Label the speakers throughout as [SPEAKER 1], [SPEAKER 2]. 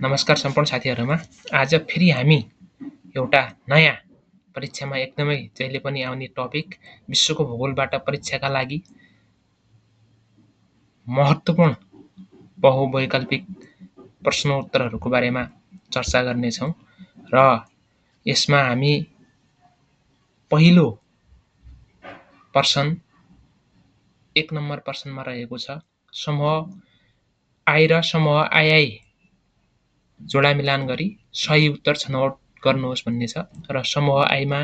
[SPEAKER 1] नमस्कार सम्पूर्ण साथीहरुमा। आज फेरि हामी एउटा नयाँ परीक्षामा एकदमै जहिले पनि आउने टपिक विश्वको भूगोलबाट परीक्षाका लागि महत्त्वपूर्ण बहुवैकल्पिक प्रश्नोत्तरहरूको बारेमा चर्चा गर्नेछौँ र यसमा हामी पहिलो प्रश्न 1 नम्बर प्रश्नमा रहेको छ समूह आई र समूह आई जोडा मिलान गरी सही उत्तर छनौट गर्नुहोस् भन्ने छ र समूह आईमा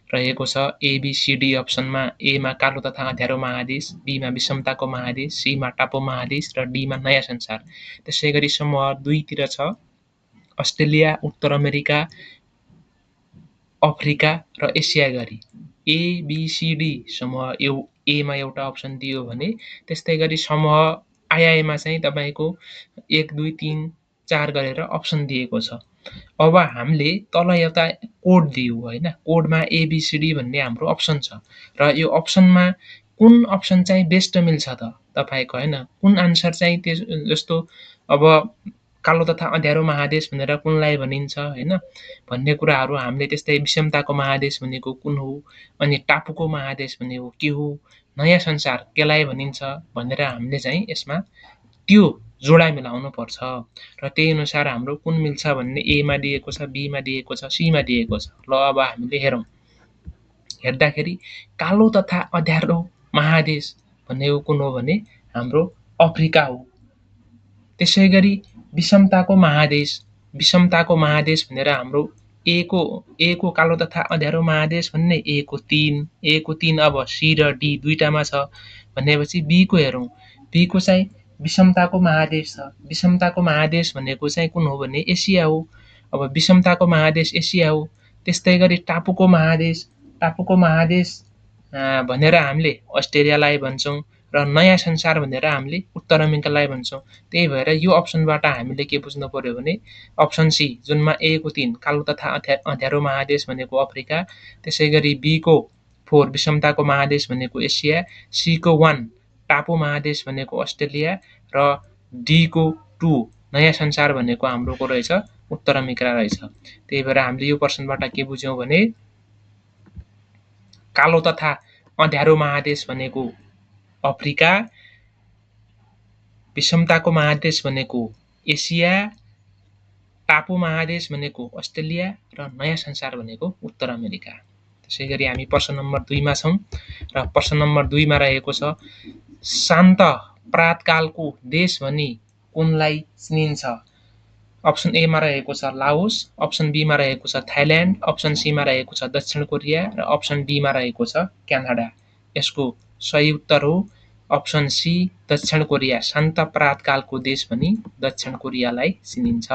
[SPEAKER 1] रहेको छ एबीसीडी अप्सनमा एमा कालो तथा अँध्यारो महादेश, बीमा विषमताको महादेश, सीमा टापु महादेश र डीमा नयाँ संसार। त्यसैगरी समूह 2 तिर छ अस्ट्रेलिया, उत्तर अमेरिका, अफ्रिका र एसिया गरी एबीसीडी समूह एमा एउटा अप्सन दियो भने त्यस्तै गरी समूह आईआईमा चाहिँ तपाईको 1 2 3 4 गरेर अप्सन दिएको छ। अब हामीले तल एउटा कोड दियौ हैन, कोडमा एबीसीडी भन्ने हाम्रो अप्सन छ र यो अप्सनमा कुन अप्सन चाहिँ बेस्ट मिल्छ त तपाईको हैन, कुन आन्सर चाहिँ जस्तो अब कालो तथा अँध्यारो महादेश भनेर कुनलाई भनिन्छ हैन भन्ने कुराहरू हामीले त्यस्तै विषमताको महादेश भनेको कुन हो, अनि टापुको महादेश भनेको के हो, नयाँ संसार केलाई भनिन्छ भनेर हामीले चाहिँ यसमा त्यो जोडा मिलाउनु पर्छ र त्यही अनुसार हाम्रो कुन मिल्छ भन्ने एमा दिएको छ, बीमा दिएको छ, सीमा दिएको छ। ल अब हामीले हेरौँ। हेर्दाखेरि कालो तथा अँध्यारो महादेश भनेको कुन हो भने हाम्रो अफ्रिका हो। त्यसैगरी विषमताको महादेश भनेर हाम्रो ए को कालो तथा अँध्यारो महादेश भन्ने ए को 3 अब सी र डी दुईटामा छ भनेपछि बी को हेरौँ। बी को चाहिँ विषमताको महादेश छ। विषमताको महादेश भनेको चाहिँ कुन हो भने एसिया हो। अब विषमताको महादेश एसिया हो। त्यस्तै गरी टापुको महादेश भनेर हामीले अस्ट्रेलियालाई भन्छौँ र नयाँ संसार भनेर हामीले उत्तर अमेरिकालाई भन्छौँ। त्यही भएर यो अप्सनबाट हामीले के बुझ्नु पर्यो भने अप्सन सी जुनमा ए को 3 कालो तथा अँध्यारो महादेश भनेको अफ्रिका, त्यसैगरी बी को 4 विषमताको महादेश भनेको एसिया, सी को 1 टापु महादेश भनेको अस्ट्रेलिया र डी को 2 नयाँ संसार भनेको हाम्रो को रहेछ उत्तर अमेरिका रहेछ। त्यही भएर हामीले यो प्रश्नबाट के बुझ्यौं भने कालो तथा अँध्यारो महादेश भनेको अफ्रिका, विषमताको महादेश भनेको एसिया, टापु महादेश भनेको अस्ट्रेलिया र नयाँ संसार भनेको उत्तर अमेरिका। त्यसैगरी हामी प्रश्न नम्बर 2 मा छौं र प्रश्न नम्बर 2 मा रहेको छ शान्त प्रातकालको देश भनी कुनलाई चिनिन्छ। अप्सन ए मा रहेको छ लाओस, अप्सन बी मा रहेको छ थाइल्यान्ड, अप्सन सी मा रहेको छ दक्षिण कोरिया र अप्सन डी मा रहेको छ क्यानाडा। यसको सही उत्तर हो अप्सन सी दक्षिण कोरिया। शान्त प्रातकालको देश भनी दक्षिण कोरियालाई चिनिन्छ।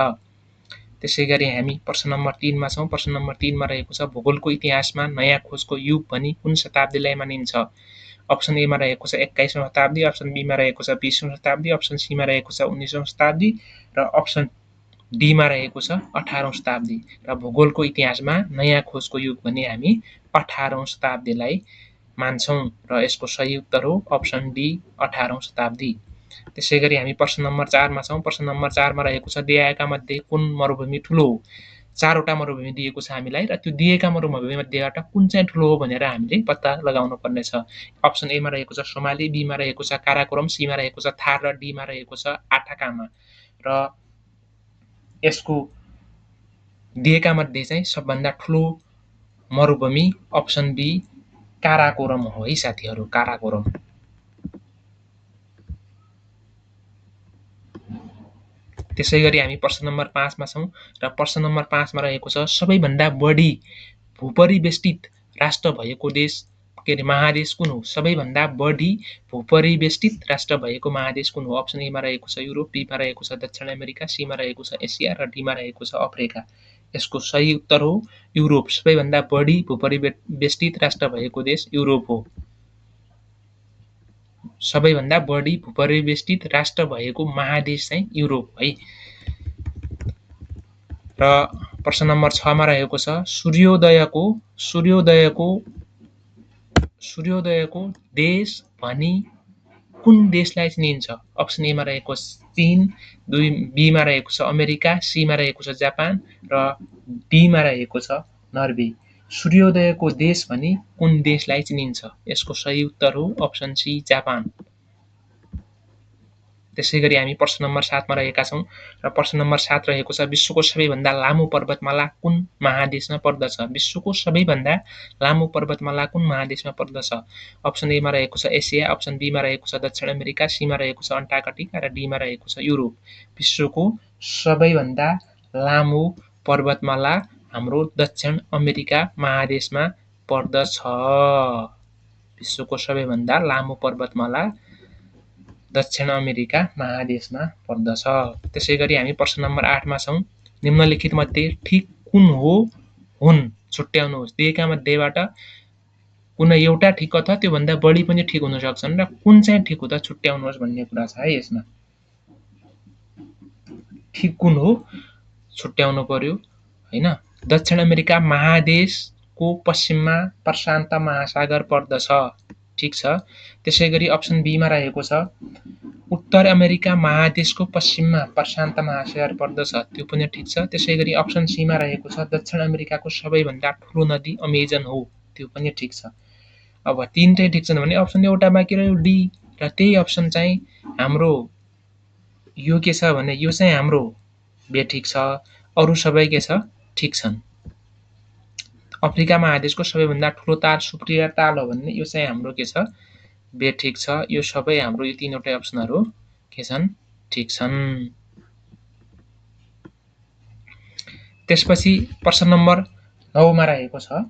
[SPEAKER 1] त्यसैगरी हामी प्रश्न नम्बर 3 मा छौं। प्रश्न नम्बर 3 मा रहेको छ भूगोलको इतिहासमा नयाँ खोजको युग भनी कुन शताब्दीलाई मानिन्छ। अप्सन ए मा रहेको छ 21औं शताब्दी, अप्सन बी मा रहेको छ 20औं शताब्दी, अप्सन सी मा रहेको छ 19औं शताब्दी र अप्सन डी मा रहेको छ 18औं शताब्दी। र भूगोलको इतिहासमा नयाँ खोजको युग भने हामी 18औं शताब्दीलाई मान्छौं र यसको सही उत्तर हो अप्सन डी 18औं शताब्दी। त्यसैगरी हामी प्रश्न नम्बर 4 मा छौं। प्रश्न नम्बर 4 मा रहेको छ दिएका मध्ये कुन मरुभूमि ठूलो हो। 4 वटा मरुभूमि दिएको छ हामीलाई र त्यो दिएका मरुभूमि मध्येबाट कुन चाहिँ ठूलो हो भनेर हामीले पत्ता लगाउनु पर्ने छ। अप्सन ए मा रहेको छ सोमाली, बी मा रहेको छ काराकोरम, सी मा रहेको छ थार र डी मा रहेको छ आटाकामा। र यसको दिएका मध्ये चाहिँ सबभन्दा ठूलो मरुभूमि अप्सन बी काराकोरम हो है साथीहरु, काराकोरम। त्यसैगरी हामी प्रश्न नम्बर 5 मा छौं र प्रश्न नम्बर 5 मा रहेको छ सबैभन्दा बढी भूपरिवेष्टित राष्ट्र भएको देश के रे महादेश कुन हो। सबैभन्दा बढी भूपरिवेष्टित राष्ट्र भएको महादेश कुन हो। अप्सन ए मा रहेको छ युरोप, बी मा रहेको छ दक्षिण अमेरिका, सी मा रहेको छ एसिया र डी मा रहेको छ अफ्रिका। यसको सही उत्तर हो युरोप। सबैभन्दा बढी भूपरिवेष्टित राष्ट्र भएको देश युरोप हो। सबैभन्दा बढी भूपरिवेष्टित राष्ट्र भएको महादेश चाहिँ युरोप है। र प्रश्न नम्बर 6 मा रहेको छ सूर्योदयको देश भनी कुन देशलाई चिनिन्छ। अप्सन ए मा रहेको 3 B मा रहेको छ अमेरिका, C मा रहेको छ जापान र D मा रहेको छ नर्वे। सूर्योदयको देश भनी कुन देशलाई चिनिन्छ? यसको सही उत्तर हो अप्सन सी जापान। त्यसैगरी हामी प्रश्न नम्बर 7 मा रहेका छौं र प्रश्न नम्बर 7 रहेको छ विश्वको सबैभन्दा लामो पर्वतमाला कुन महादेशमा पर्दछ? विश्वको सबैभन्दा लामो पर्वतमाला कुन महादेशमा पर्दछ? अप्सन ए मा रहेको छ एसिया, अप्सन बी मा रहेको छ दक्षिण अमेरिका, सी मा रहेको छ अन्टार्कटिका र डी मा रहेको छ युरोप। विश्वको सबैभन्दा लामो पर्वतमाला हाम्रो दक्षिण अमेरिका महादेशमा पर्दछ। विश्वको सबैभन्दा लामो पर्वतमाला दक्षिण अमेरिका महादेशमा पर्दछ। त्यसैगरी हामी प्रश्न नम्बर 8 मा छौं। निम्नलिखित मध्ये ठिक कुन हो हुन् छुट्याउनुहोस्। दिएका मध्येबाट कुनै एउटा ठिक अथवा त्यो भन्दा बढी पनि ठिक हुन सक्छन् र कुन चाहिँ ठिक हो त छुट्याउनुहोस् भन्ने कुरा छ है यसमा। ठिक कुन हो छुट्याउनु पर्यो हैन। दक्षिण अमेरिका महादेशको पश्चिममा प्रशान्त महासागर पर्दछ। ठीक छ। त्यसैगरी अप्सन बी मा रहेको छ उत्तर अमेरिका महादेशको पश्चिममा प्रशान्त महासागर पर्दछ। त्यो पनि ठीक छ। त्यसैगरी अप्सन सी मा रहेको छ दक्षिण अमेरिकाको सबैभन्दा ठूलो नदी अमेजन हो। त्यो पनि ठीक छ। अब तीनटै ठीक छन् भने अप्सन एउटा बाँकी रह्यो डी र त्यही अप्सन चाहिँ हाम्रो यो के छ भने यो चाहिँ हाम्रो बेठिक छ। अरु सबै के छ ठीक छन्। अफ्रिका महादेशको सबैभन्दा ठूलो ताल सुप्रियर ताल हो भन्ने यो चाहिँ हाम्रो के छ बेठिक छ। यो सबै हाम्रो यो तीनवटै अप्सनहरु के छन् ठीक छन्। त्यसपछि प्रश्न नम्बर 9 मा रहेको छ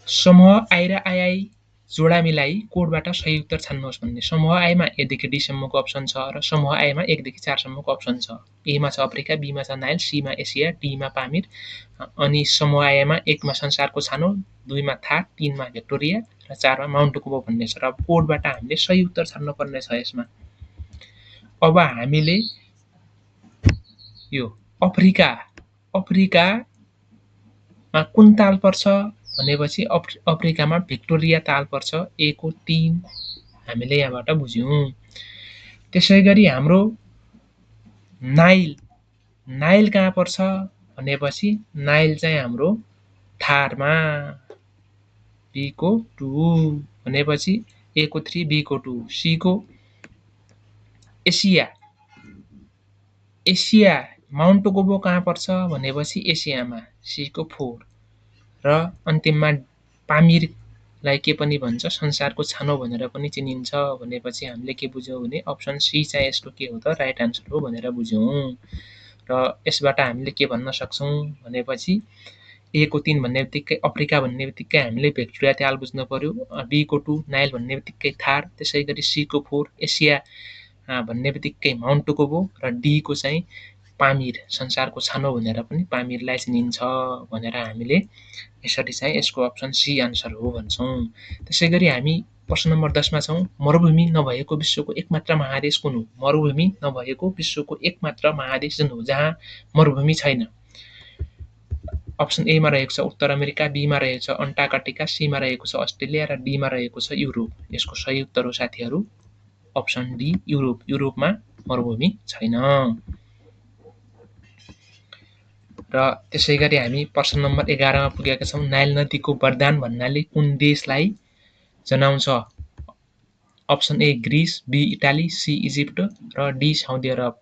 [SPEAKER 1] समूह आई र आई जोडा मिलाई कोडबाट सही उत्तर छान्नुहोस् भन्ने। समूह आई मा ए देखि डी सम्मको अप्सन छ र समूह आई मा 1 देखि 4 सम्मको अप्सन छ। ए मा छ अफ्रिका, बी मा छ नाइल, सी मा एसिया, डी मा पामिर। अनि समूह आई मा 1 मा संसारको छानो, 2 मा थार, 3 मा भिक्टोरिया र 4 मा माउन्ट कुबो भन्ने छ। र कोडबाट हामीले सही उत्तर छान्नु पर्ने छ यसमा। अब हामीले यो अफ्रिका मा कुन ताल पर्छ भनेपछि अफ्रिकामा भिक्टोरिया ताल पर्छ। ए को 3 हामीले यहाँबाट बुझ्यौं। त्यसैगरी हाम्रो नाइल कहाँ पर्छ भनेपछि नाइल चाहिँ हाम्रो थारमा। बी को 2 भनेपछि ए को 3 बी को 2 सी को एसिया माउन्ट कुबो कहाँ पर्छ भनेपछि एसियामा सी को 4 र अन्तिममा पामिरलाई के पनि भन्छ संसारको छानो भनेर पनि चिनिन्छ भनेपछि हामीले के बुझ्यौं भने अप्सन सी चाहिँ यसको के हो त राइट आन्सर हो भनेर बुझ्यौं। र यसबाट हामीले के भन्न सक्छौं भनेपछि ए को 3 भन्ने बित्तिकै अफ्रिका भन्ने बित्तिकै हामीले भिक्टोरिया ताल बुझ्नु पर्यो। बी को 2 नाइल भन्ने बित्तिकै थार, त्यसैगरी सी को 4 एसिया भन्ने बित्तिकै माउन्ट कुबो र डी को चाहिँ पामिर संसारको छानो भनेर पनि पामिरलाई चिनिन्छ भनेर हामीले यसरी चाहिँ यसको अप्सन सी आन्सर हो भन्छौं। त्यसैगरी हामी प्रश्न नम्बर 10 मा छौं। मरुभूमि नभएको विश्वको एकमात्र महादेश कुन हो? मरुभूमि नभएको विश्वको एकमात्र महादेश जुन हो जहाँ मरुभूमि छैन। अप्सन ए मा रहेको छ उत्तर अमेरिका, बी मा रहेको छ अन्टार्कटिका, सी मा रहेको छ अस्ट्रेलिया र डी मा रहेको छ युरोप। यसको सही उत्तर हो साथीहरु अप्सन डी युरोप। युरोपमा मरुभूमि छैन। र त्यसैगरी हामी प्रश्न नम्बर 11 मा पुगेका छौं। नाइल नदीको वरदान भन्नाले कुन देशलाई जनाउँछ? Option A Greece, B Italy, C Egypt र डी साउदी अरब।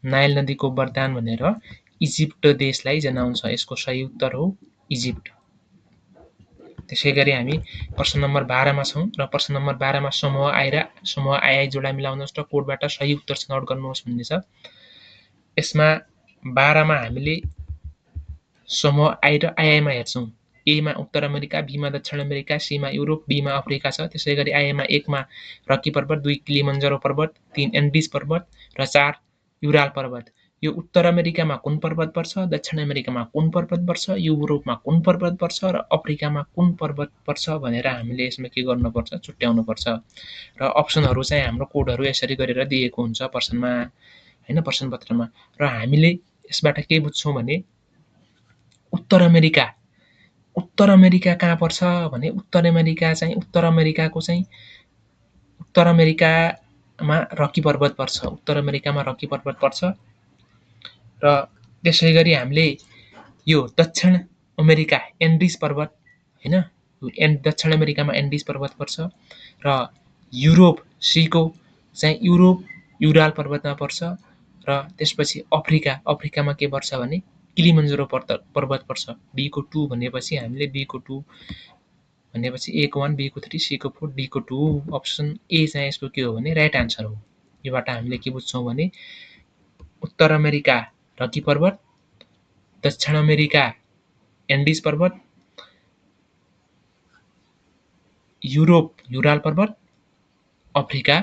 [SPEAKER 1] नाइल नदीको वरदान भनेर इजिप्ट देशलाई जनाउँछ। यसको सही उत्तर हो इजिप्ट। त्यसैगरी हामी प्रश्न नम्बर 12 मा छौं र प्रश्न नम्बर 12 मा समूह आई र समूह आई जोडा मिलाउनुहोस् र कोडबाट सही उत्तर छनौट गर्नुहोस् भन्ने छ। यसमा 12 मा हामीले समूह आई र आई मा हेर्छौं। ए मा उत्तर अमेरिका, बी मा दक्षिण अमेरिका, सी मा युरोप, डी मा अफ्रिका छ। त्यसैगरी आई मा 1 मा रकी पर्वत, 2 किलिमन्जारो पर्वत, 3 एन्डिज पर्वत र 4 युराल पर्वत। यो उत्तर अमेरिकामा कुन पर्वत पर्छ, दक्षिण अमेरिकामा कुन पर्वत पर्छ, युरोपमा कुन पर्वत पर्छ र अफ्रिकामा कुन पर्वत पर्छ भनेर हामीले यसमा के गर्नुपर्छ छुट्याउनु पर्छ। र अप्सनहरु चाहिँ हाम्रो कोडहरु यसरी गरेर दिएको हुन्छ प्रश्नमा हैन प्रश्न पत्रमा। र हामीले यसबाट के बुझ्छौं भने उत्तर अमेरिका कहाँ पर्छ भने उत्तर अमेरिकाको चाहिँ उत्तर अमेरिका मा रकी पर्वत पर्छ, उत्तर अमेरिकामा रकी पर्वत पर्छ। र त्यसै गरी हामीले यो दक्षिण अमेरिका एन्डिज पर्वत हैन, दक्षिण अमेरिकामा एन्डिज पर्वत पर्छ। र युरोप सीको चाहिँ युरोप युराल पर्वतमा पर्छ। र त्यसपछि अफ्रिकामा के पर्छ भने किलिमन्जारो पर्वत पर्छ। B को 2 भनेपछि हामीले B को 2 भनेपछि A को 1, B को 3, C को 4, D को 2, अप्सन ए चाहिँ यसको के हो भने राइट आन्सर हो। योबाट हामीले के बुझ्छौँ भने उत्तर अमेरिका रकी पर्वत, दक्षिण अमेरिका एन्डिज पर्वत, युरोप युराल पर्वत, अफ्रिका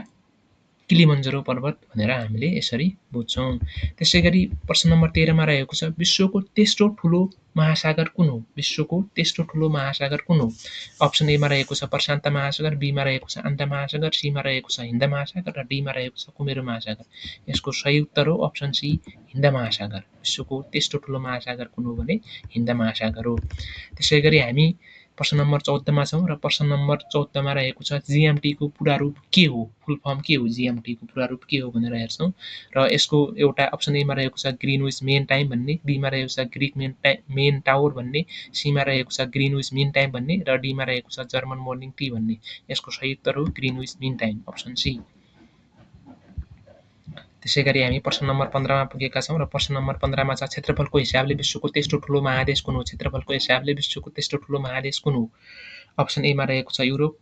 [SPEAKER 1] किलिमन्जारो पर्वत भनेर हामीले यसरी बुझ्छौँ। त्यसै गरी प्रश्न नम्बर 13 मा रहेको छ विश्वको तेस्रो ठुलो महासागर कुन हो? विश्वको तेस्रो ठुलो महासागर कुन हो? अप्सन ए मा रहेको छ प्रशान्त महासागर, बी मा रहेको छ अन्त महासागर, सी मा रहेको छ हिन्द महासागर र डी मा रहेको छ कुमेरू महासागर। यसको सही उत्तर हो अप्सन सी हिन्द महासागर। विश्वको तेस्रो ठुलो महासागर कुन हो भने हिन्द महासागर हो। त्यसै गरी हामी प्रश्न नम्बर 14 मा छौँ र प्रश्न नम्बर 14 मा रहेको छ जीएमटी को पूरा रूप के हो? फुल फर्म के हो? जीएमटी को पूरा रूप के हो भनेर हेर्छौँ र यसको एउटा अप्सन ए मा रहेको छ ग्रीनविच मेन टाइम भन्ने, बी मा रहेको छ ग्रीक मेन टावर भन्ने, सी मा रहेको छ ग्रीनविच मिन टाइम भन्ने र डी मा रहेको छ जर्मन मर्निङ टी भन्ने। यसको सही उत्तर हो Greenwich mean time option C. त्यसै गरी हामी प्रश्न नम्बर 15 मा पुगेका छौँ र प्रश्न नम्बर 15 मा छ क्षेत्रफलको हिसाबले विश्वको तेस्रो ठुलो महादेश कुन हो? क्षेत्रफलको हिसाबले विश्वको तेस्रो ठुलो महादेश कुन हो? अप्सन ए मा रहेको छ युरोप,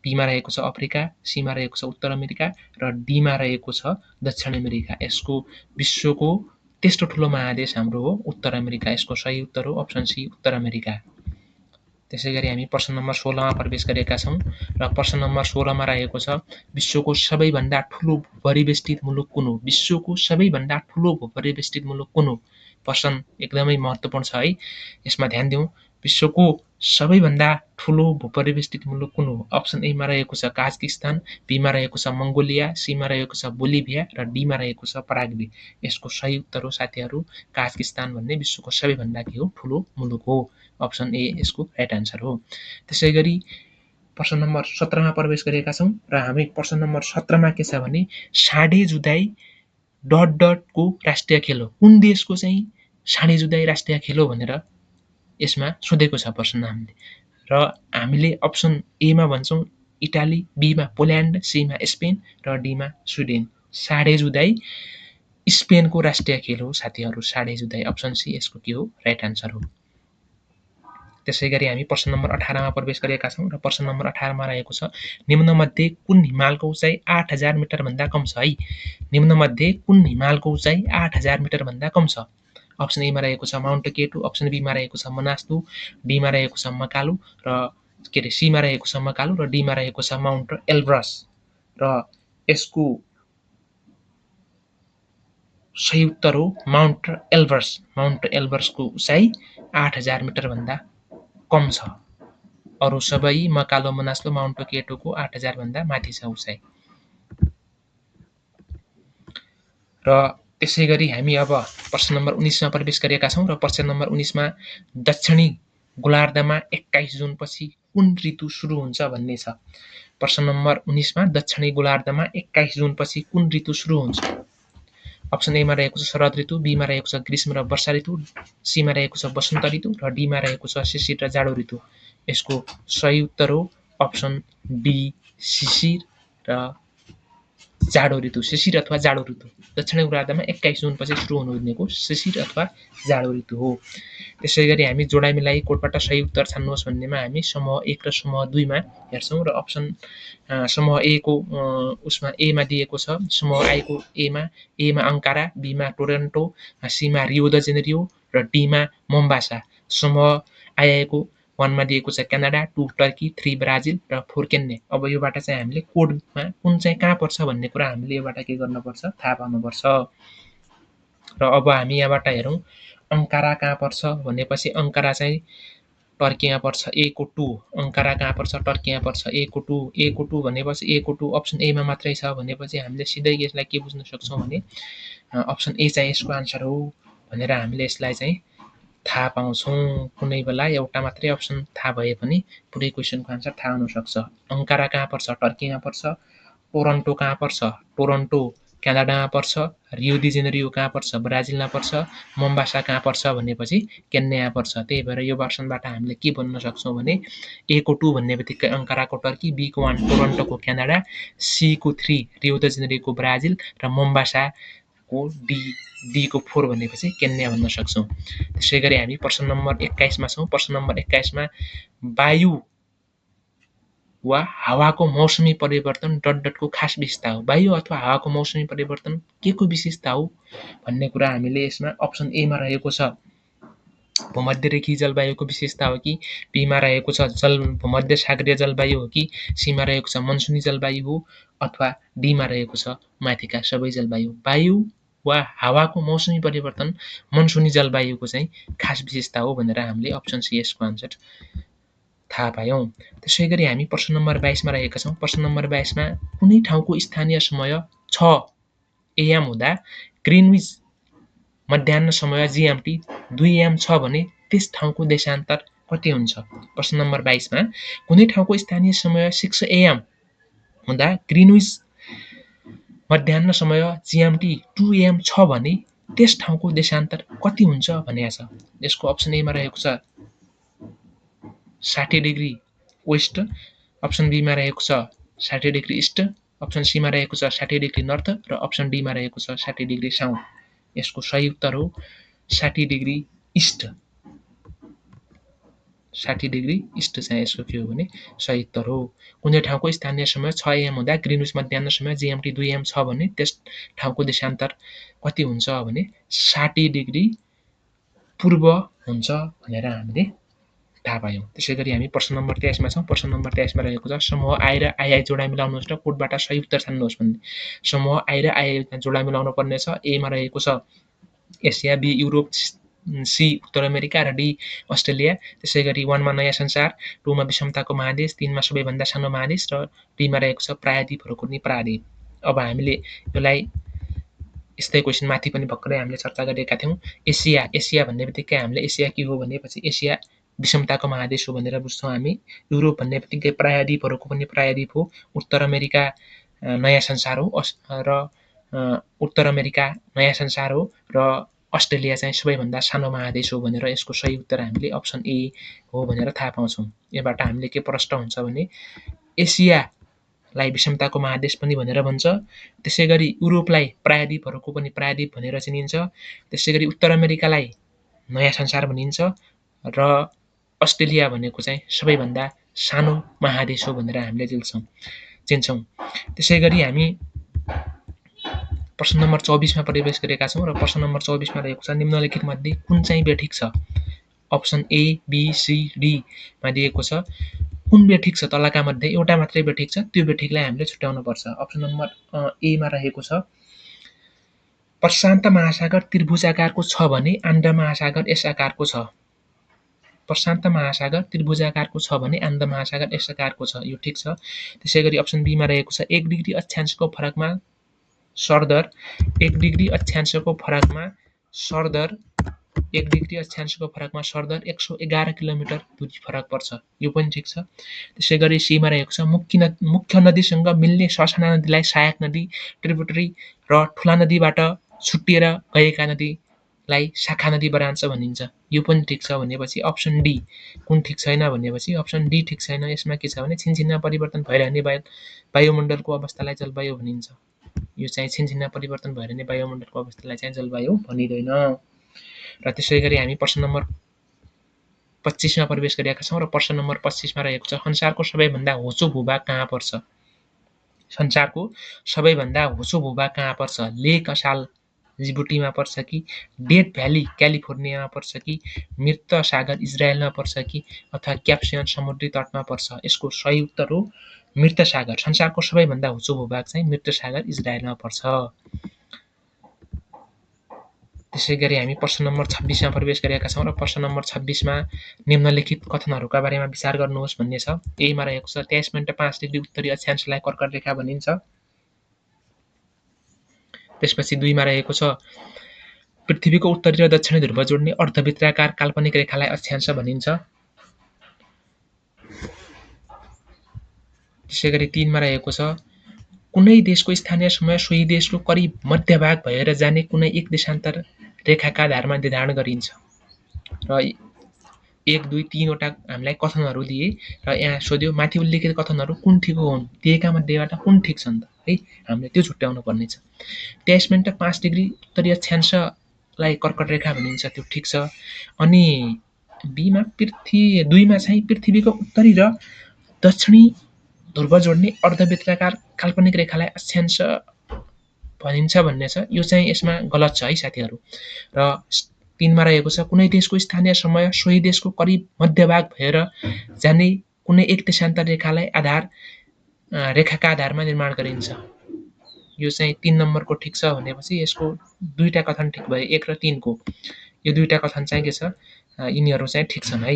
[SPEAKER 1] बी मा रहेको छ अफ्रिका, सी मा रहेको छ उत्तर अमेरिका र डी मा रहेको छ दक्षिण अमेरिका। यसको विश्वको तेस्रो ठुलो महादेश हाम्रो हो उत्तर अमेरिका। यसको सही उत्तर हो अप्सन सी उत्तर अमेरिका। त्यसै गरी हामी प्रश्न नम्बर 16 मा प्रवेश गरेका छौँ र प्रश्न नम्बर 16 मा रहेको छ विश्वको सबैभन्दा ठुलो भूपरिवेष्टित मुलुक कुन हो? विश्वको सबैभन्दा ठुलो भूपरिवेष्टित मुलुक कुन हो? प्रश्न एकदमै महत्त्वपूर्ण छ है, यसमा ध्यान दिउँ। विश्वको सबैभन्दा ठुलो भूपरिवेष्टित मुलुक कुन हो? अप्सन ए मा रहेको छ काजाकिस्तान, बी मा रहेको छ मङ्गोलिया, सी मा रहेको छ बोलिभिया र डी मा रहेको छ पराग्वे। यसको सही उत्तर हो साथीहरू काजाकिस्तान भन्ने विश्वको सबैभन्दा के हो ठुलो मुलुक हो। अप्सन ए यसको राइट आन्सर हो। त्यसै गरी प्रश्न नम्बर 17 मा प्रवेश गरेका छौँ र हामी प्रश्न नम्बर 17 मा के छ भने साँढे जुधाइ ... को राष्ट्रिय खेल हो? कुन देशको चाहिँ साँढे जुधाइ राष्ट्रिय खेल हो भनेर यसमा सोधेको छ प्रश्न हामीले र हामीले अप्सन ए मा भन्छौँ इटाली, बी मा पोल्यान्ड, सी मा स्पेन र डी मा स्विडेन। साँढे जुधाइ स्पेनको राष्ट्रिय खेल हो साथीहरू। साँढे जुधाइ अप्सन सी यसको के हो राइट आन्सर हो। त्यसै गरी हामी प्रश्न नम्बर 18 मा प्रवेश गरेका छौँ र प्रश्न नम्बर 18 मा रहेको छ निम्नमध्ये कुन हिमालको उचाइ 8000 मिटर भन्दा कम छ है? निम्नमध्ये कुन हिमालको उचाइ 8000 मिटर भन्दा कम छ? अप्सन ए मा रहेको छ माउन्ट केटु, अप्सन बी मा रहेको छ मनास्तु, डी मा रहेको छ मकालु र सी मा रहेको छ मकालु र डी मा रहेको छ माउन्ट एल्ब्रस। र यसको सही उत्तर हो माउन्ट एल्ब्रस। माउन्ट एल्ब्रसको उचाइ 8000 मिटर भन्दा कम छ। अरू सबै मकालो, मनास्लो, माउन्ट केटुको 8000 भन्दा माथि छ उचाइ। र त्यसै गरी हामी अब प्रश्न नम्बर 19 मा प्रवेश गरेका छौँ र प्रश्न नम्बर 19 मा दक्षिणी गोलार्धमा 21 जुन पछि कुन ऋतु सुरु हुन्छ भन्ने छ। प्रश्न नम्बर 19 मा दक्षिणी गोलार्धमा 21 जुन पछि कुन ऋतु सुरु हुन्छ? अप्सन ए मा रहेको छ शरद ऋतु, बी मा रहेको छ ग्रीष्म र वर्षा ऋतु, सी मा रहेको छ वसन्त ऋतु र डी मा रहेको छ शिशिर र जाडो ऋतु। यसको सही उत्तर हो अप्सन बी शिशिर र जाडो ऋतु। शिशिर अथवा जाडो ऋतु दक्षिणी गोलार्धमा 21 जुन पछि सुरु हुनु भनेको शिशिर अथवा जाडो ऋतु हो। त्यसै गरी हामी जोडाइ मिलाई कोडबाट सही उत्तर छान्नुहोस् भन्नेमा हामी समूह 1 र समूह 2 मा हेर्छौँ र अप्सन समूह ए को उसमा ए मा दिएको छ समूह आई को ए मा अंकारा, बी मा टोरन्टो, सी मा रियो द जेनेरियो र डी मा मोम्बासा। समूह आई को 1 मा दिएको छ क्यानाडा, 2 टर्की, 3 ब्राजिल र 4 केन्या। अब योबाट चाहिँ हामीले कोडमा कुन चाहिँ कहाँ पर्छ भन्ने कुरा हामीले योबाट के गर्नुपर्छ थाहा पाउनुपर्छ। र अब हामी यहाँबाट हेरौँ अंकारा कहाँ पर्छ भनेपछि अंकारा चाहिँ टर्कीमा पर्छ ए को 2। अंकारा कहाँ पर्छ टर्कीमा पर्छ ए को 2। ए को 2 भनेपछि ए को 2 अप्सन ए मा मात्रै छ भनेपछि हामीले सिधै यसलाई के बुझ्न सक्छौँ भने अप्सन ए चाहिँ यसको आन्सर हो भनेर हामीले यसलाई चाहिँ थाहा पाउँछौँ। कुनै बेला एउटा मात्रै अप्सन थाहा भए पनि पुरै क्वेसनको आन्सर थाहा हुन सक्छ। अंकारा कहाँ पर्छ टर्कीमा पर्छ, टोरन्टो कहाँ पर्छ? टोरन्टो क्यानाडामा पर्छ। रियो डी जेनेरियो कहाँ पर्छ? ब्राजिलमा पर्छ। मोम्बासा कहाँ पर्छ भनेपछि केन्यामा पर्छ। त्यही भएर यो वर्षनबाट हामीले के भन्न सक्छौँ भने A को 2 भन्ने बित्तिकै अंकाराको टर्की, B को 1 टोरन्टोको क्यानाडा, C को 3 रियो डी जेनेरियोको ब्राजिल र मोम्बासाको D को 4 भनेपछि केन्या भन्न सक्छौँ। त्यसै गरी हामी प्रश्न नम्बर 21 मा छौँ। प्रश्न नम्बर 21 मा वायु वा हावाको मौसमी परिवर्तन डट को खास विशेषता हो। वायु अथवा हावाको मौसमी परिवर्तन के को विशेषता हो भन्ने कुरा हामीले यसमा अप्सन ए मा रहेको छ भूमध्यरेखीय जलवायुको विशेषता हो कि, बी मा रहेको छ भूमध्य सागरीय जलवायु हो कि, सी मा रहेको छ मनसुनी जलवायु हो अथवा डी मा रहेको छ माथिका सबै जलवायु। वायु वा हावाको मौसमी परिवर्तन मनसुनी जलवायुको चाहिँ खास विशेषता हो भनेर हामीले अप्सन सी यसको आन्सर थाहा पायौं। त्यसै गरी हामी प्रश्न नम्बर 22 मा रहेका छौं। प्रश्न नम्बर 22 मा कुनै ठाउँको स्थानीय समय 6 AM हुँदा ग्रीनविच मध्याह्न समय GMT 2 AM छ भने त्यस ठाउँको देशान्तर कति हुन्छ? प्रश्न नम्बर 22 मा कुनै ठाउँको स्थानीय समय 6 AM हुँदा ग्रीनविच मध्याह्न समय GMT 2 AM छ भने त्यस ठाउँको देशान्तर कति हुन्छ भनेको छ। यसको अप्सन ए मा रहेको छ 60 डिग्री वेस्ट, अप्सन बी मा रहेको छ 60 डिग्री इस्ट, अप्सन सी मा रहेको छ 60 डिग्री नर्थ र अप्सन डी मा रहेको छ 60 डिग्री साउथ। यसको सही उत्तर हो 60 डिग्री इस्ट। 60 डिग्री इस्ट चाहिँ यसको के हो भने सही उत्तर हो। कुनै ठाउँको स्थानीय समय 6 AM हुँदा ग्रीनविच मध्याह्न समय GMT 2 AM छ भने त्यस ठाउँको देशान्तर कति हुन्छ भने 60 डिग्री पूर्व हुन्छ भनेर हामीले थाहा पायौं। त्यसै गरी हामी प्रश्न नम्बर 23 मा छौं। प्रश्न नम्बर 23 मा रहेको छ समूह आई र आई जोडा मिलाउनुहोस् र कोडबाट सही उत्तर छान्नुहोस् भन्ने। समूह आई र आई जोडा मिलाउनु पर्ने छ। ए मा रहेको छ एसिया, बी युरोप, सी उत्तर अमेरिका र डी अस्ट्रेलिया। त्यसै गरी 1 मा नयाँ संसार, 2 मा विषमताको महादेश, 3 मा सबैभन्दा सानो महादेश र डी मा रहेको छ प्रायद्वीपहरूको नि प्रायद्वीप। अब हामीले यसलाई यस्तै क्वेशन माथि पनि भर्खरै हामीले चर्चा गरेका थियौं। एसिया भन्ने बित्तिकै हामीले एसिया के हो भनेपछि एसिया विषमताको महादेश हो भनेर बुझ्छौं हामी। युरोप भन्ने बित्तिकै प्रायद्वीपहरूको पनि प्रायद्वीप हो। उत्तर अमेरिका नयाँ संसार हो र उत्तर अमेरिका नयाँ संसार हो र अस्ट्रेलिया चाहिँ सबैभन्दा सानो महादेश हो भनेर यसको सही उत्तर हामीले अप्सन ए हो भनेर थाहा पाउँछौं। यबाट हामीले के प्रष्ट हुन्छ भने एसियालाई विषमताको महादेश पनि भनेर भन्छ। त्यसै गरी युरोपलाई प्रायद्वीपहरूको पनि प्रायद्वीप भनेर चिनिन्छ। त्यसै गरी उत्तर अमेरिकालाई नयाँ संसार भनिन्छ र अस्ट्रेलिया भनेको चाहिँ सबैभन्दा सानो महादेश हो भनेर हामीले चिन्छौं। त्यसै गरी हामी प्रश्न नम्बर 24 मा प्रवेश गरेका छौं र प्रश्न नम्बर 24 मा रहेको छ निम्नलिखित मध्ये कुन चाहिँ बेठिक छ? Option A, B, C, D मा दिएको छ। कुन बेठिक छ? तलका मध्ये एउटा मात्रै बेठिक छ, त्यो बेठिकलाई हामीले छुट्याउनु पर्छ। अप्सन नम्बर ए मा रहेको छ प्रशान्त महासागर त्रिभुजाकारको छ भने आन्द महासागर यस आकारको छ। प्रशान्त महासागर त्रिभुजाकारको छ भने आन्द महासागर यस आकारको छ। यो ठीक छ। त्यसै गरी अप्सन बी मा रहेको छ 1 डिग्री अक्षांशको फरकमा सरदर 1 डिग्री अक्षांशको फरकमा सरदर 1 डिग्री अक्षांशको फरकमा सरदर 111 किलोमिटर दूरी फरक पर्छ। यो पनि ठीक छ। त्यसै गरी सी मा रहेको छ मुख्य नदीसँग मिल्ने ससाना नदीलाई सहायक नदी, ट्रिब्युटरी र ठूला नदीबाट छुट्टिएर गएका नदीलाई शाखा नदी बनान्छ भनिन्छ। यो पनि ठीक छ भनेपछि अप्सन डी। कुन ठीक छैन भनेपछि अप्सन डी ठीक छैन। यसमा के छ भने छिनछिनमा परिवर्तन भइरहने वायुमण्डलको अवस्थालाई जलवायु भनिन्छ। यो चाहिँ छिनछिनमा परिवर्तन भइरहने वायुमण्डलको अवस्थालाई चाहिँ जलवायु भनिदैन। र त्यसै गरी हामी प्रश्न नम्बर 25 मा प्रवेश गरेका छौं र प्रश्न नम्बर 25 मा रहेको छ संसारको सबैभन्दा होचो भूभाग कहाँ पर्छ? संसारको सबैभन्दा होचो भूभाग कहाँ पर्छ? लेक असाल जिबुटीमा पर्छ कि, डेथ भ्याली क्यालिफोर्नियामा पर्छ कि, मृत सागर इजरायलमा पर्छ कि अथवा क्याप्सियन समुद्री तटमा पर्छ? यसको सही उत्तर हो मृत सागर। संसारको सबैभन्दा होचो भूभाग चाहिँ मृत सागर इजरायलमा पर्छ। त्यसै गरी हामी प्रश्न नम्बर 26 मा प्रवेश गरेका छौं र प्रश्न नम्बर 26 मा निम्नलिखित कथनहरूका बारेमा विचार गर्नुहोस् भन्ने छ। ए मा रहेको छ 23.5 डिग्री उत्तरी अक्षांशलाई कर्कट रेखा भनिन्छ। त्यसपछि 2 मा रहेको छ पृथ्वीको उत्तरी र दक्षिणी ध्रुव जोड्ने अर्धवृत्ताकार काल्पनिक रेखालाई अक्षांश भनिन्छ। त्यसै गरी 3 मा रहेको छ कुनै देशको स्थानीय समय सोही देशको करिब मध्यभाग भएर जाने कुनै एक देशान्तर रेखाका आधारमा निर्धारण गरिन्छ। र 1, 2, 3 वटा हामीलाई कथनहरू दिए र यहाँ सोध्यो माथि उल्लेखित कथनहरू कुन ठिक हुन्, दिएका मध्येबाट कुन ठिक छन् त है, हामीले त्यो छुट्याउनु पर्ने छ। 23.5 डिग्री उत्तरीय अक्षांशलाई कर्कट रेखा भनिन्छ, त्यो ठिक छ। अनि बीमा 2मा चाहिँ पृथ्वीको उत्तरी र दक्षिणी ध्रुव जोड्ने अर्धवृत्ताकार काल्पनिक रेखालाई अक्षांश भनिन्छ भन्ने छ। यो चाहिँ यसमा गलत छ है साथीहरू। र 3मा रहेको छ कुनै देशको स्थानीय समय सोही देशको करिब मध्यभाग भएर जाने कुनै एक देशान्तर रेखालाई रेखाका आधारमा निर्माण गरिन्छ। यो चाहिँ 3 नम्बरको ठिक छ भनेपछि यसको दुईटा कथन ठिक भयो, 1 र 3 को। यो दुईटा कथन चाहिँ के छ, यिनीहरू चाहिँ ठिक छन् है।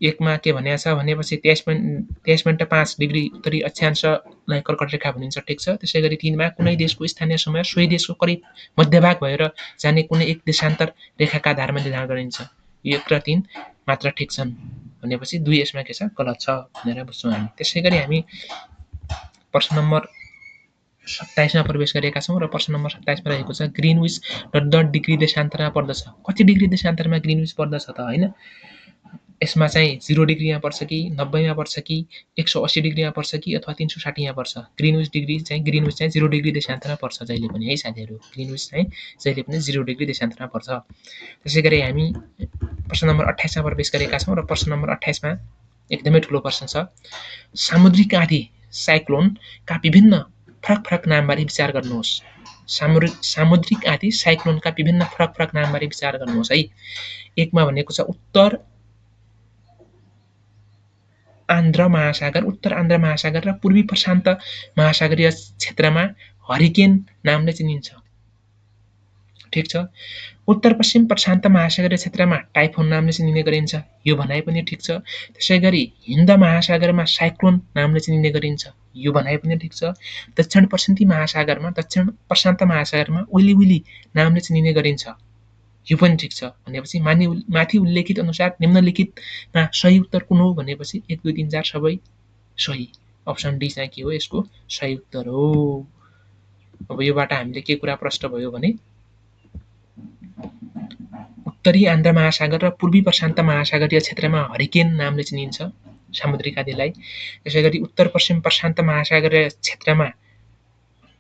[SPEAKER 1] 1मा के भनेको छ भनेपछि 23.5 डिग्री उत्तरी अक्षांशलाई कर्कट रेखा भनिन्छ, ठिक छ। त्यसै गरी 3मा कुनै देशको स्थानीय समय सोही देशको करिब मध्यभाग भएर जाने कुनै एक देशान्तर रेखाका आधारमा निर्धारण गरिन्छ। 1 र 3 मात्र ठिक छन् भनेपछि 2 यसमा के छ, गलत छ भनेर बुझ्छौँ हामी। त्यसै गरी हामी प्रश्न नम्बर 27मा प्रवेश गरेका छौँ र प्रश्न नम्बर 27मा रहेको छ ग्रिनविच डिग्री देशान्तरमा पर्दछ। कति डिग्री देशान्तरमा ग्रिनविच पर्दछ त हैन? यसमा चाहिँ 0 डिग्रीमा पर्छ कि 90मा पर्छ कि 180 डिग्रीमा पर्छ कि अथवा 360मा पर्छ। ग्रिनविच चाहिँ 0 डिग्री देशान्तरमा पर्छ जहिले पनि है साथीहरू। ग्रिनविच चाहिँ जहिले पनि 0 डिग्री देशान्तरमा पर्छ। त्यसै गरी हामी प्रश्न नम्बर 28मा प्रवेश गरेका छौँ र प्रश्न नम्बर 28मा एकदमै ठुलो प्रश्न छ। सामुद्रिक आँधी साइक्लोनका विभिन्न फरक फरक नामबारे विचार गर्नुहोस्। सामुद्रिक आँधी साइक्लोनका विभिन्न फरक फरक नामबारे विचार गर्नुहोस् है। 1मा भनेको छ उत्तर आन्ध्र महासागर र पूर्वी प्रशान्त महासागरीय क्षेत्रमा हरिकेन नामले चिनिन्छ, ठिक छ। उत्तर पश्चिम प्रशान्त महासागरीय क्षेत्रमा टाइफोन नामले चिनिने गरिन्छ, यो भनाइ पनि ठिक छ। त्यसै गरी हिन्द महासागरमा साइक्लोन नामले चिनिने गरिन्छ, यो भनाइ पनि ठिक छ। दक्षिण प्रशान्त महासागरमा उइली उइली नामले चिनिने गरिन्छ, यो पनि ठिक छ। भनेपछि माथि उल्लेखित अनुसार निम्नलिखितमा सही उत्तर कुन हो भनेपछि 1, 2, 3, 4 सबै सही। अप्सन डी चाहिँ के हो, यसको सही उत्तर हो। अब योबाट हामीले के कुरा प्रष्ट भयो भने उत्तरी आन्ध्र महासागर र पूर्वी प्रशान्त महासागरीय क्षेत्रमा हरिकेन नामले चिनिन्छ सामुद्रिक आँधीलाई। त्यसै गरी उत्तर पश्चिम प्रशान्त महासागरीय क्षेत्रमा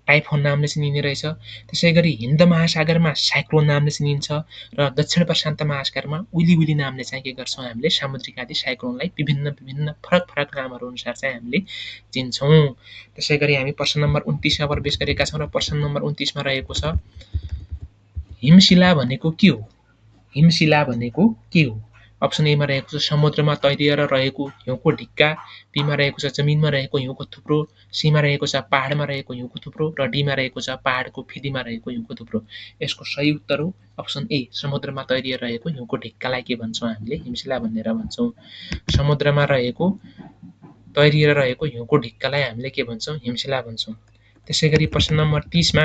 [SPEAKER 1] टाइफोन नामले चिनिने रहेछ। त्यसै गरी हिन्द महासागरमा साइक्लोन नामले चिनिन्छ र दक्षिण प्रशान्त महासागरमा उइली उइली नामले चाहिँ के गर्छौँ हामीले सामुद्रिक आँधी साइक्लोनलाई विभिन्न फरक फरक नामहरू अनुसार चाहिँ हामीले चिन्छौँ। त्यसै गरी हामी प्रश्न नम्बर 29मा प्रवेश गरेका छौँ र प्रश्न नम्बर 29मा रहेको छ हिमशिला भनेको के हो? हिमशिला भनेको के हो? अप्सन एमा रहेको छ समुद्रमा तैरिएर रहेको हिउँको ढिक्का, बीमा रहेको छ जमिनमा रहेको हिउँको थुप्रो, सीमा रहेको छ पहाडमा रहेको हिउँको थुप्रो र डीमा रहेको छ पहाडको फेदीमा रहेको हिउँको थुप्रो। यसको सही उत्तर हो अप्सन ए, समुद्रमा तैरिएर रहेको हिउँको ढिक्कालाई के भन्छौँ हामीले, हिमशिला भनेर भन्छौँ। समुद्रमा तैरिएर रहेको हिउँको ढिक्कालाई हामीले के भन्छौँ, हिमशिला भन्छौँ। त्यसै गरी प्रश्न नम्बर 30मा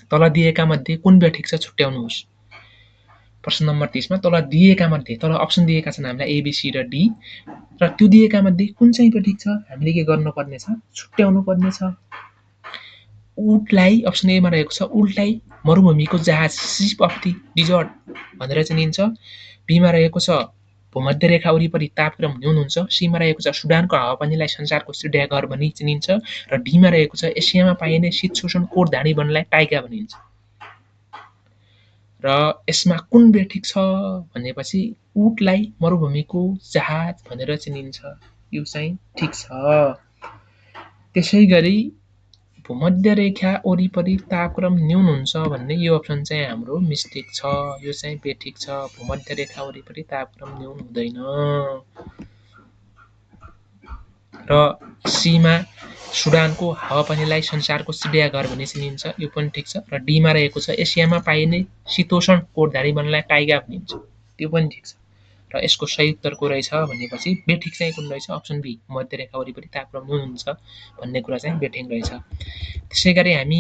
[SPEAKER 1] तल दिएका मध्ये कुन बेठिक छ छुट्याउनुहोस्। प्रश्न नम्बर 30मा तल अप्सन दिएका छन् हामीलाई ए, बी, सी र डी र त्यो दिएका मध्ये कुन चाहिँ बेठिक छ हामीले के गर्नुपर्ने छ, छुट्याउनु पर्ने छ। उटलाई अप्सन एमा रहेको छ उटलाई मरुभूमिको जहाज शिप अफ द डिजर्ट भनेर चिनिन्छ। बीमा रहेको छ भूमध्य रेखा वरिपरि तापक्रम न्यून हुन्छ। सीमा रहेको छ सुडानको हावापानीलाई संसारको चिडियाघर भनी चिनिन्छ र डीमा रहेको छ एसियामा पाइने शीत शोषण कोटधाडी वनलाई टाइगा भनिन्छ। र यसमा कुन बेठिक छ भनेपछि उटलाई मरुभूमिको जहाज भनेर चिनिन्छ, यो चाहिँ ठिक छ। त्यसै गरी भूमध्य रेखा वरिपरि तापक्रम न्यून हुन्छ भन्ने यो अप्सन चाहिँ हाम्रो मिस्टेक छ, यो चाहिँ बेठिक छ। भूमध्य रेखा वरिपरि तापक्रम न्यून हुँदैन। र सीमा सुडानको हावापानीलाई संसारको चिडियाघर भनी चिनिन्छ, यो पनि ठिक छ। र डीमा रहेको छ एसियामा पाइने शीतोष्ण कोटधाडी वनलाई टाइगा भनिन्छ, त्यो पनि ठिक छ। र यसको सही उत्तर को रहेछ भनेपछि बेठिक चाहिँ कुन रहेछ, अप्सन बी, मध्य रेखा वरिपरि तापक्रम न्यून हुन्छ भन्ने कुरा चाहिँ बेठिक रहेछ। त्यसै गरी हामी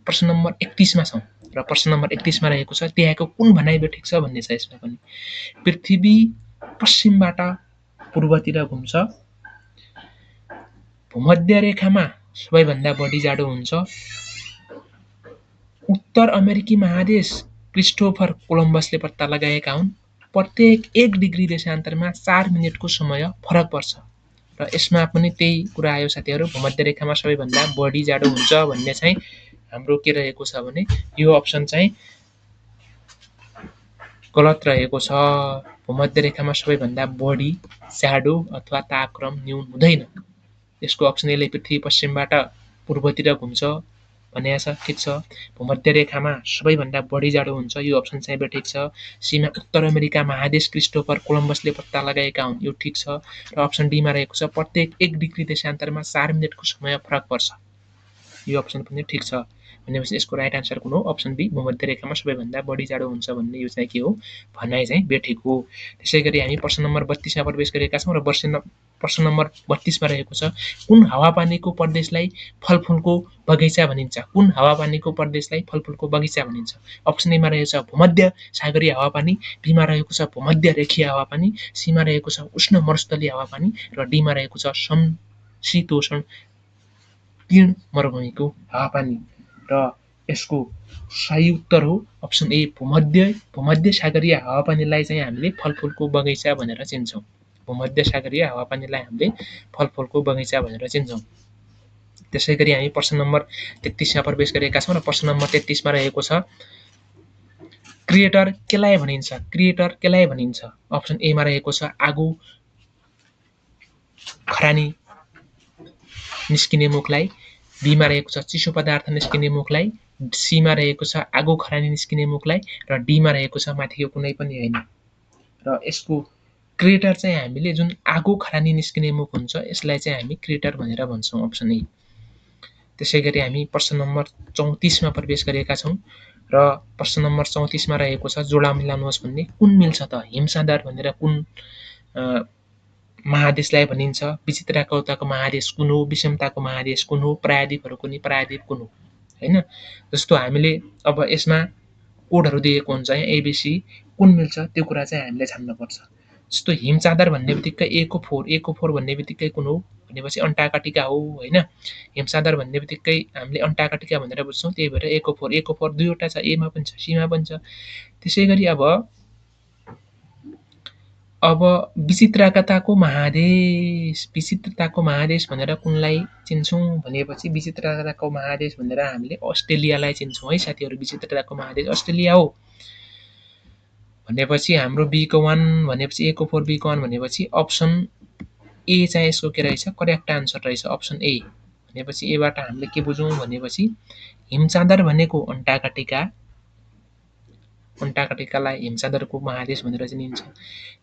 [SPEAKER 1] प्रश्न नम्बर 31मा छौँ र प्रश्न नम्बर 31मा रहेको छ त्यहाँको कुन भनाइ बेठिक छ भन्ने छ। यसमा पनि पृथ्वी पश्चिमबाट पूर्वतिर घुम्छ, भूमध्य रेखामा सबैभन्दा बढी जाडो हुन्छ। उत्तर अमेरिकी महादेश क्रिस्टोफर कोलम्बसले पत्ता लगाएका हुन्। प्रत्येक 1 डिग्री देशान्तरमा 4 मिनेटको समय फरक पर्छ र यसमा पनि त्यही कुरा आयो साथीहरू, भूमध्य रेखामा सबैभन्दा बढी जाडो हुन्छ भन्ने चाहिँ हाम्रो के रहेको छ भने यो अप्सन चाहिँ गलत रहेको छ। भूमध्य रेखामा सबैभन्दा बढी जाडो अथवा तापक्रम न्यून हुँदैन। यसको अप्सन एले पृथ्वी पश्चिमबाट पूर्वतिर घुम्छ भनेको छ, ठिक छ। भूमध्य रेखामा सबैभन्दा बढी जाडो हुन्छ, यो अप्सन चाहिँ बे ठिक छ। सीमा उत्तर अमेरिका महादेश क्रिस्टोफर कोलम्बसले पत्ता लगाएका हुन्, यो ठिक छ। र अप्सन डीमा रहेको छ प्रत्येक 1 डिग्री देशान्तरमा 4 मिनेटको समय फरक पर्छ, यो अप्सन पनि ठिक छ। भनेपछि यसको राइट आन्सर कुन हो? अप्सन बी, भूमध्य रेखामा सबैभन्दा बढी जाडो हुन्छ भन्ने यो चाहिँ के हो? भनाइ चाहिँ बेठिक हो। त्यसैगरी हामी प्रश्न नम्बर 32 मा प्रवेश गरेका छौं र प्रश्न नम्बर 32 मा रहेको छ कुन हावापानीको प्रदेशलाई फलफुलको बगैँचा भनिन्छ? कुन हावापानीको प्रदेशलाई फलफुलको बगैँचा भनिन्छ? अप्सन ए मा रहेको छ भूमध्य सागरीय हावापानी, बी मा रहेको छ भूमध्य रेखीय हावापानी, सी मा रहेको छ उष्ण मरुस्थलीय हावापानी र डी मा रहेको छ समशीतोष्ण तीर्ण मरुभूमिको हावापानी। र यसको सही उत्तर हो अप्सन ए भूमध्य सागरीय हावापानीलाई चाहिँ हामीले फलफुलको बगैँचा भनेर चिन्छौं। भूमध्य सागरीय हावापानीलाई हामीले फलफुलको बगैँचा भनेर चिन्छौं। त्यसैगरी हामी प्रश्न नम्बर 33 मा प्रवेश गरेका छौं र प्रश्न नम्बर 33 मा रहेको छ क्रिएटर केलाई भनिन्छ? क्रिएटर केलाई भनिन्छ? अप्सन ए मा रहेको छ आगो खरानी निस्किने मुखलाई, बी मा रहेको छ चिसो पदार्थ निस्किने मुखलाई, सी मा रहेको छ आगो खरानी निस्किने मुखलाई र डी मा रहेको छ माथिको कुनै पनि होइन। र यसको क्रेटर चाहिँ हामीले जुन आगो खरानी निस्किने मुख हुन्छ यसलाई चाहिँ हामी क्रेटर भनेर भन्छौं, अप्सन ए। त्यसैगरी हामी प्रश्न नम्बर 34 मा प्रवेश गरेका छौं र प्रश्न नम्बर 34 मा रहेको छ जोडा मिलाउनुहोस् भन्ने कुन मिल्छ त? हिमसागर भनेर कुन महादेशलाई भनिन्छ? विचित्रताको महादेश कुन हो? विषमताको महादेश कुन हो? प्रायद्वीपहरूको नि प्रायद्वीप कुन हो? हैन, जस्तो हामीले अब यसमा कोडहरु दिएको हुन्छ यहाँ एबीसी, कुन मिल्छ त्यो कुरा चाहिँ हामीले छान्न पर्छ। जस्तो हिमचादर भन्ने बित्तिकै ए को 4 भन्ने बित्तिकै कुन हो भनेपछि अन्टार्कटिका हो हैन। हिमचादर भन्ने बित्तिकै हामीले अन्टार्कटिका भनेर बुझ्छौं, त्यही भएर ए को 4 दुईवटा छ, ए मा पनि छ सी मा पनि छ। त्यसैगरी अब विचित्रताको महादेश भनेर कुनलाई चिन्छौं भनेपछि विचित्रताको महादेश भनेर हामीले अस्ट्रेलियालाई चिन्छौं है साथीहरु। विचित्रताको महादेश अस्ट्रेलिया हो भनेपछि हाम्रो बी को 1 भनेपछि ए को 4 बी को 1 भनेपछि अप्सन ए चाहिँ यसको के रहेछ? करेक्ट आन्सर रहेछ अप्सन ए। भनेपछि ए बाट हामीले के बुझौं भनेपछि हिमचादर भनेको अन्टार्कटिकालाई हिमचादरको महादेश भनेर चिनिन्छ।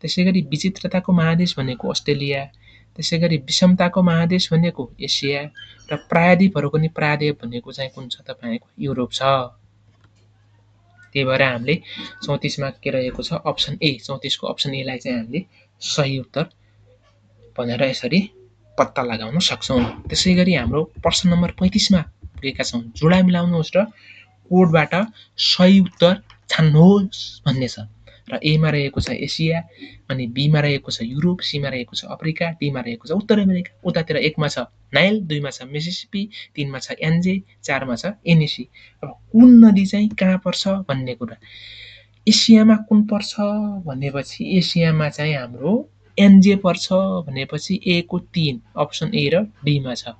[SPEAKER 1] त्यसैगरी विचित्रताको महादेश भनेको अस्ट्रेलिया, त्यसैगरी विषमताको महादेश भनेको एसिया र प्रायद्वीपहरूको नि प्रायद्वीप भनेको चाहिँ कुन छ तपाईको? युरोप छ। त्यही भएर हामीले 34 मा के रहेको छ? अप्सन ए। 34 को अप्सन ए लाई चाहिँ हामीले सही उत्तर भनेर यसरी पत्ता लगाउन सक्छौं। त्यसैगरी हाम्रो प्रश्न नम्बर 35 मा पुगेका छौं। जोडा मिलाउनुहोस् र कोडबाट सही उत्तर छान्नुहोस् भन्ने छ। र ए मा रहेको छ एसिया, अनि बी मा रहेको छ युरोप, सी मा रहेको छ अफ्रिका, डी मा रहेको छ उत्तर अमेरिका। उतातिर 1 मा छ नाइल, 2 मा छ मिसिसिपी, 3 मा छ एनजे, 4 मा छ एनिसी। अब कुन नदी चाहिँ कहाँ पर्छ भन्ने कुरा। एसियामा कुन पर्छ भनेपछि एसियामा चाहिँ हाम्रो एनजे पर्छ भनेपछि ए को 3 अप्सन ए र डी मा छ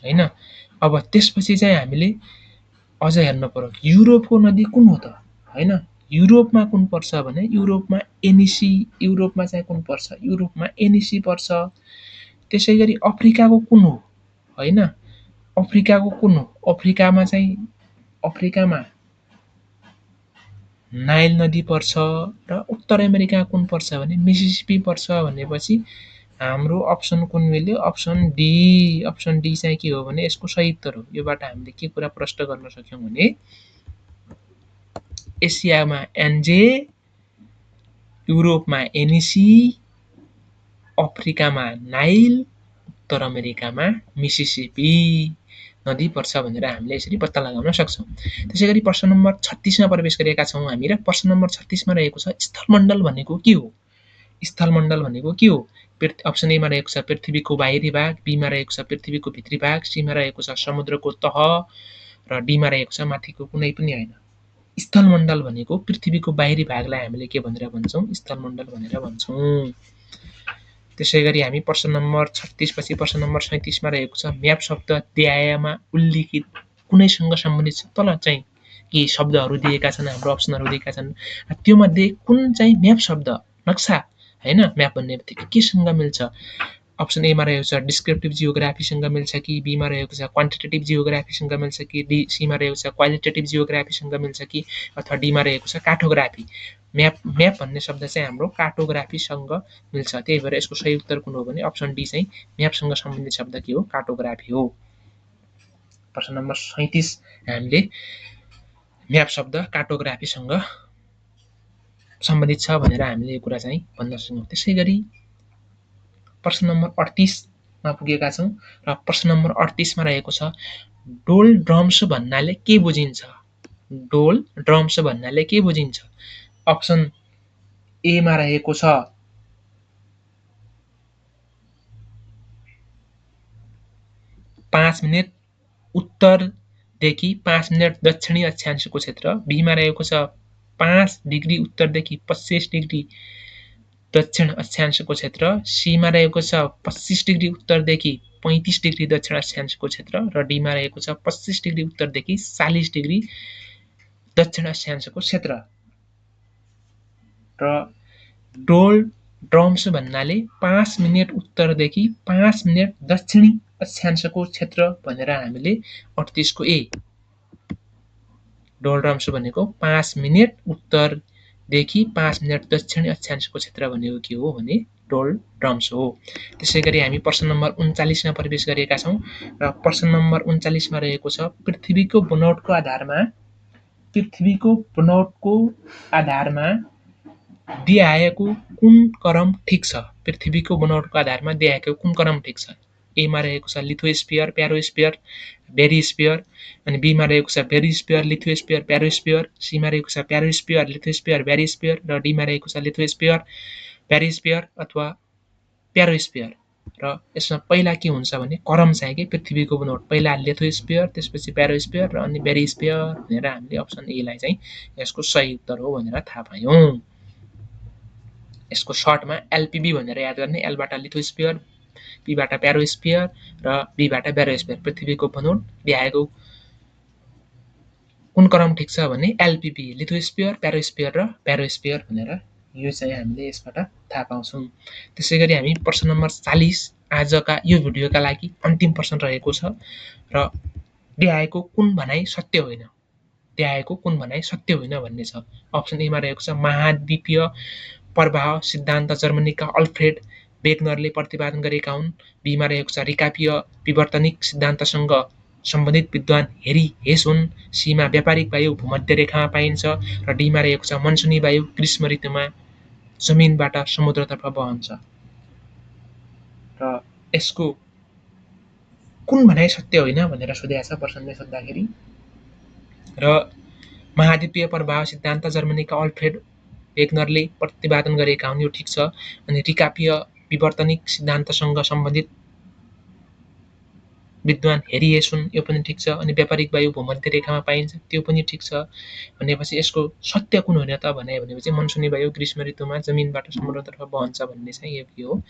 [SPEAKER 1] हैन। अब त्यसपछि चाहिँ हामीले अझ हेर्न पर्यो युरोपको नदी कुन हो त हैन। युरोपमा कुन पर्छ भने युरोपमा एनिसी, युरोपमा चाहिँ कुन पर्छ? युरोपमा एनिसी पर्छ। त्यसैगरी अफ्रिकाको कुन हो हैन, अफ्रिकाको कुन हो? अफ्रिकामा चाहिँ अफ्रिकामा नाइल नदी पर्छ। र उत्तर अमेरिका कुन पर्छ भने मिसिसिपी पर्छ भनेपछि हाम्रो अप्सन कुन मिल्यो? Option D. अप्सन डी चाहिँ के हो भने यसको सही उत्तर हो। योबाट हामीले के कुरा प्रश्न गर्न सक्यौं भने एसियामा एनजे, युरोपमा एनिसी, अफ्रिकामा नाइल, उत्तर अमेरिकामा मिसिसिपी नदी पर्छ भनेर हामीले यसरी पत्ता लगाउन सक्छौं। त्यसैगरी प्रश्न नम्बर 36 मा प्रवेश गरेका छौं हामी र प्रश्न नम्बर 36 मा रहेको छ स्थलमण्डल भनेको के हो? स्थलमण्डल भनेको के हो? अप्सन एमा रहेको छ पृथ्वीको बाहिरी भाग, बीमा रहेको छ पृथ्वीको भित्री भाग, सीमा रहेको छ समुद्रको तह र डीमा रहेको छ माथिको कुनै पनि हैन। स्थलमण्डल भनेको पृथ्वीको बाहिरी भागलाई हामीले के भनेर भन्छौं? स्थलमण्डल भनेर भन्छौं। त्यसैगरी हामी प्रश्न नम्बर 36 पछि प्रश्न नम्बर 37 मा रहेको छ म्याप शब्द अध्यायमा उल्लिखित कुनैसँग सम्बन्धित छ? तल चाहिँ के शब्दहरू दिएका छन्, हाम्रो अप्सनहरू दिएका छन्। त्यो मध्ये कुन चाहिँ म्याप शब्द नक्सा हैन म्याप भन्ने बित्तिकै केसँग मिल्छ? अप्सन ए मा रहेको छ डिस्क्रिप्टिभ जियोग्राफीसँग मिल्छ कि, बी मा रहेको छ क्वान्टिटेटिभ जियोग्राफीसँग मिल्छ कि, डी सी मा रहेको छ क्वालिटेटिभ जियोग्राफीसँग मिल्छ कि, अथवा डी मा रहेको छ कार्टोग्राफी। म्याप भन्ने शब्द चाहिँ हाम्रो कार्टोग्राफीसँग मिल्छ। त्यही भएर यसको सही उत्तर कुन हो भने अप्सन डी चाहिँ म्यापसँग सम्बन्धित शब्द के हो? कार्टोग्राफी हो। प्रश्न नम्बर 37 हामीले म्याप शब्द कार्टोग्राफीसँग सम्बन्धित छ भनेर हामीले यो कुरा चाहिँ भन्न सक्छौं। त्यसैगरी प्रश्न नम्बर 38 मा पुगेका छौं र प्रश्न नम्बर 38 मा रहेको छ डोल ड्रम्स भन्नाले के बुझिन्छ? डोल ड्रम्स भन्नाले के बुझिन्छ? अप्सन ए मा रहेको छ 5 मिनेट उत्तरदेखि 5 मिनेट दक्षिणी अक्षांशको क्षेत्र, बी मा रहेको छ 5 डिग्री उत्तरदेखि 25 डिग्री दक्षिण अक्षांशको क्षेत्र, सी मा रहेको छ 25 डिग्री उत्तरदेखि 35 डिग्री दक्षिण अक्षांशको क्षेत्र र डी मा रहेको छ 25 डिग्री उत्तरदेखि 40 डिग्री दक्षिण अक्षांशको क्षेत्र। र डोल ड्रम्स भन्नाले 5 मिनेट उत्तरदेखि 5 मिनेट दक्षिणी अक्षांशको क्षेत्र भनेर हामीले 38 को ए डोल ड्रम्स भनेको 5 मिनेट उत्तरदेखि 5 मिनेट दक्षिणी अक्षांशको क्षेत्र भनेको के हो भने डोल ड्रम्स हो। त्यसैगरी हामी प्रश्न नम्बर 39 मा प्रवेश गरेका छौं र प्रश्न नम्बर 39 मा रहेको छ पृथ्वीको बनावटको देहायको कुन क्रम ठिक छ? पृथ्वीको बनावटको आधारमा देहायको कुन क्रम ठिक छ? ए मा रहेको छ लिथोस्फियर, प्यारोस्फियर, बेरिस्फियर, अनि बी मा रहेको छ बेरिस्फियर, लिथोस्फियर, प्यारोस्फियर, सी मा रहेको छ प्यारोस्फियर, लिथोस्फियर, बेरिस्फियर र डी मा रहेको छ लिथोस्फियर, बेरिस्फियर अथवा प्यारोस्फियर। र यसमा पहिला के हुन्छ भने क्रम चाहिँ के पृथ्वीको बनावट पहिला लिथोस्फियर, त्यसपछि प्यारोस्फियर र अनि बेरिस्फियर भनेर हामीले अप्सन ए लाई चाहिँ यसको सही उत्तर हो भनेर थाहा पायौं। यसको सर्टमा एलपीबी भनेर याद गर्ने, एल बाट लिथोस्फियर, बी बाट प्यारोस्फियर र बी बाट बेरोस्फियर। पृथ्वीको बनावट देहायको कुन क्रम ठिक छ भने एलपीबी लिथोस्फियर, प्यारोस्फियर र बेरोस्फियर भनेर यो चाहिँ हामीले यसबाट थाहा पाउँछौं। त्यसैगरी हामी प्रश्न नम्बर 40 आजका यो भिडियोका लागि अन्तिम प्रश्न रहेको छ र देहायको कुन भनाइ सत्य होइन? देहायको कुन भनाइ सत्य होइन भन्ने छ। अप्सन ए मा रहेको छ महाद्वीपीय प्रवाह सिद्धान्त जर्मनीका अल्फ्रेड वेगनरले प्रतिपादन गरेका हुन्, बी मा रहेको छ रिकापीय विवर्तनिक सिद्धान्तसँग सम्बन्धित विद्वान हेरी हेस हुन्, सी मा व्यापारिक वायु भूमध्य रेखामा पाइन्छ र डी मा रहेको छ मनसुनी वायु ग्रीष्म ऋतुमा जमिनबाट समुद्रतर्फ बहन्छ। र यसको कुन भनाइ सत्य होइन भनेर सोधेको छ प्रश्नले सोध्दाखेरि र महाद्वीपीय प्रवाह सिद्धान्त जर्मनीका अल्फ्रेड वेगनरले प्रतिपादन गरेका हुन्, यो ठिक छ। अनि रिकापीय विवर्तनिक सिद्धान्तसँग सम्बन्धित विद्वान हेरी हेस हुन्, यो पनि ठिक छ। अनि व्यापारिक वायु भूमध्य रेखामा पाइन्छ, त्यो पनि ठिक छ। भनेपछि यसको सत्य कुन होइन त भनेपछि मनसुनी वायु ग्रीष्म ऋतुमा जमिनबाट समुद्रतर्फ बहन्छ भन्ने चाहिँ यो के हो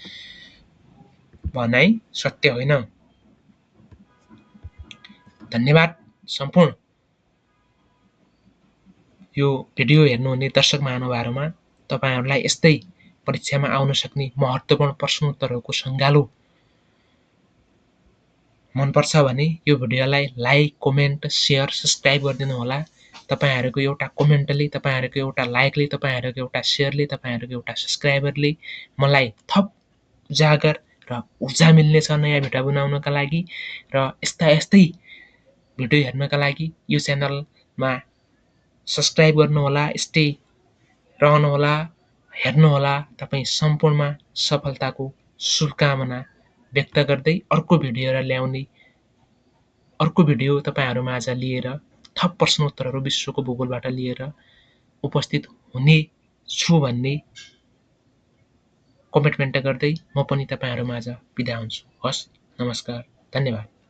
[SPEAKER 1] भनाइ सत्य होइन। धन्यवाद सम्पूर्ण यो भिडियो हेर्नुहुने दर्शक महानुभावहरुमा। तपाईहरुलाई यस्तै परीक्षामा आउन सक्ने महत्त्वपूर्ण प्रश्नोत्तरहरूको संगालो मन पर्छ भने यो भिडियोलाई लाइक, कमेन्ट, शेयर, सब्स्क्राइब गरिदिनु होला। तपाईहरुको एउटा कमेन्टले, तपाईहरुको एउटा लाइकले, तपाईहरुको एउटा शेयरले, तपाईहरुको एउटा सब्स्क्राइबरले मलाई थप उजागर र ऊर्जा मिल्नेछ नयाँ भिडियो बनाउनका लागि। र यस्तै भिडियो हेर्नका लागि यो च्यानलमा सब्स्क्राइब गर्नुहोला, यस्तै रहनुहोला, हेर्नुहोला। तपाई सम्पूर्णमा सफलताको शुभकामना व्यक्त गर्दै अर्को भिडियो तपाईहरुमा आज लिएर थप प्रश्नोत्तरहरू विश्वको भूगोलबाट लिएर उपस्थित हुने छु भन्ने कमिटमेन्ट गर्दै म पनि तपाईहरुमाझ बिदा हुन्छु। हस्, नमस्कार, धन्यवाद।